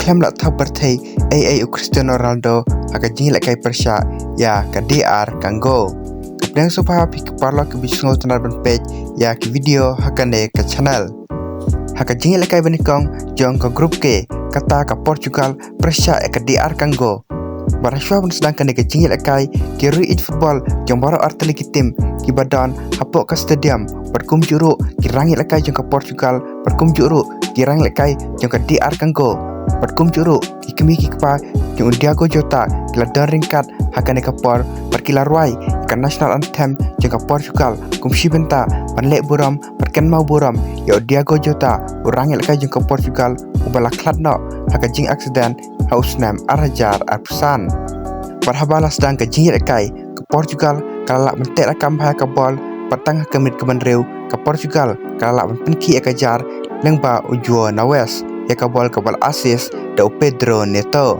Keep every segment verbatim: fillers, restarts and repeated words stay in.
Em la thap pyrthei ei ei u Cristiano Ronaldo ha ka jingïalehkai pyrshah ïa ka D R Congo. Ka pdiang sngewbha phi ki paralok kiba sngewtynnad ban peit ïa ki video ha kane ka channel. Ha ka jingïalehkai ba nyngkong jong ka Group K, kata ka Portugal pyrshah ïa ka D R Congo. Bad hashwa ban sdang kane ka jingïalehkai, ki riew ïeit football jong baroh artylli ki team kiba don hapoh ka stadium, bad kumjuh ruh ki rangïalehkai jong ka Portugal, bad kumjuh ruh ki rangïalehkai jong ka D R Congo, bad kumjuh ruh ki kmie ki kpa jong u Diogo Jota ki la don ryngkat ha kane ka por, bad ki la rwai ka national anthem jong ka Portugal kum shi bynta ban leh burom bad kynmaw burom ïa u Diogo Jota, u rangïalehkai jong ka Portugal uba la khlad noh ha ka jingaccident ha u snem ar hajar arphew san. Bad haba la sdang ka jingïalehkai, ka Portugal ka la lah ban teh lakam bha ïa ka bol, bad tang ha ka minit kaba hynriew ka Portugal ka la lah ban pynkhih ïa ka jar lyngba u João Neves ïa ka bol kaba la assist da u Pedro Neto.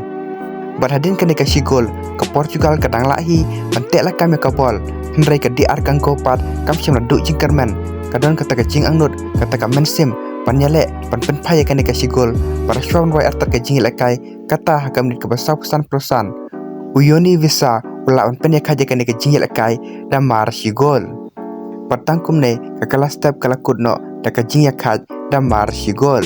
Bad hadien kane ka shi gol, ka Portugal ka dang lah hi ban teh lakam ïa ka bol, hynrei ka D R Congo pat kam shym la duh jingkyrmen. Ka don kata ka jingangnud, kata ka mynsiem ban ïaleh ban pynphai ïa kane ka shi gol. Bad hashwa ban wai artat ka jingïalehkai, kata ha ka minit kaba sawphew san phew san, u Yony Wissa u lah ban pynïakhaid ïa kane ka jingïalehkai da mar shi gol. Bad tang kumne ka kylla step ka la kut noh da ka jingïakhaid da mar shi gol.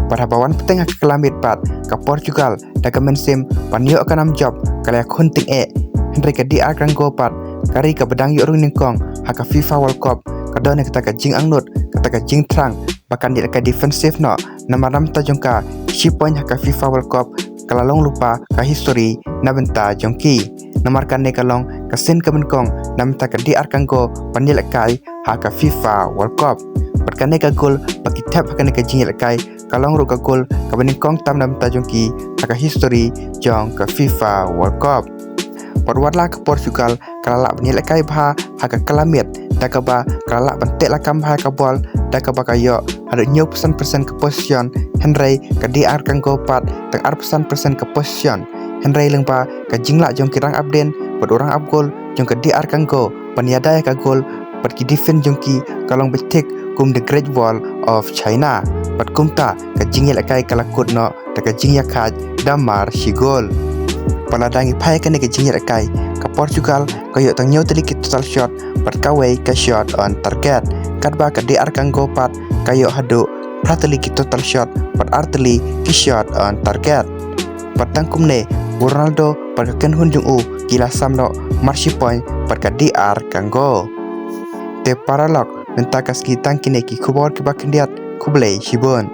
Bad haba wan bteng ha ka kylla miet pat, ka Portugal da ka mynsiem ban ïoh ka nam jop ka la ïakhun tyngeh. Hynrei ka D R Congo pat, ka ri kaba dang ïoh rung nyngkong ha ka FIFA World Cup, ka don ïa kata ka jingangnud, kata ka jingthrang ba kan ïalehkai defensive noh, namar na bynta jong ka, shi point ha ka FIFA World Cup ka la long lypa ka history na bynta jong ki. Namar kane ka long ka sien kaba nyngkong na bynta ka D R Congo ban ïalehkai ha ka FIFA World Cup. Bad kane ka gol ba ki thep ha kane ka jingïalehkai, ka long ruh ka gol kaba nyngkong tam na bynta jong ki ha ka history jong ka FIFA World Cup. Bad watla ka Portugal ka la lah ban ïalehkai bha ha ka kylla miet, da kaba ka la lah ban teh lakam bha ïa ka bol, da kaba ka ïoh haduh hynñiewphew san percent ka possession, hynrei ka D R Congo pat tang arphew san percent ka possession. Hynrei lyngba ka jinglah jong ki rangapdien bad u rangap gol jong ka D R Congo ban ïada ïa ka gol, bad ki defense jong ki ka long beit thik kum the Great Wall of China. Bad kumta ka jingïalehkai ka la kut noh da ka jingïakhaid da mar shi gol. Bad lada ngi phai ïa kane ka jingïalehkai, ka Portugal ka ïoh tang hynñiew tylli ki total shot bad kawei ka shot on target, katba ka D R Congo pat ka ïoh haduh phra tylli ki total shot bad ar tylli ki shot on target. Bad tang kumne u Ronaldo bad ka kynhun jong u ki la sam noh mar shi point bad ka D R Congo. Te paralok, mynta ka sngi tang kine ki khubor kiba khyndiat. Khublei shibun.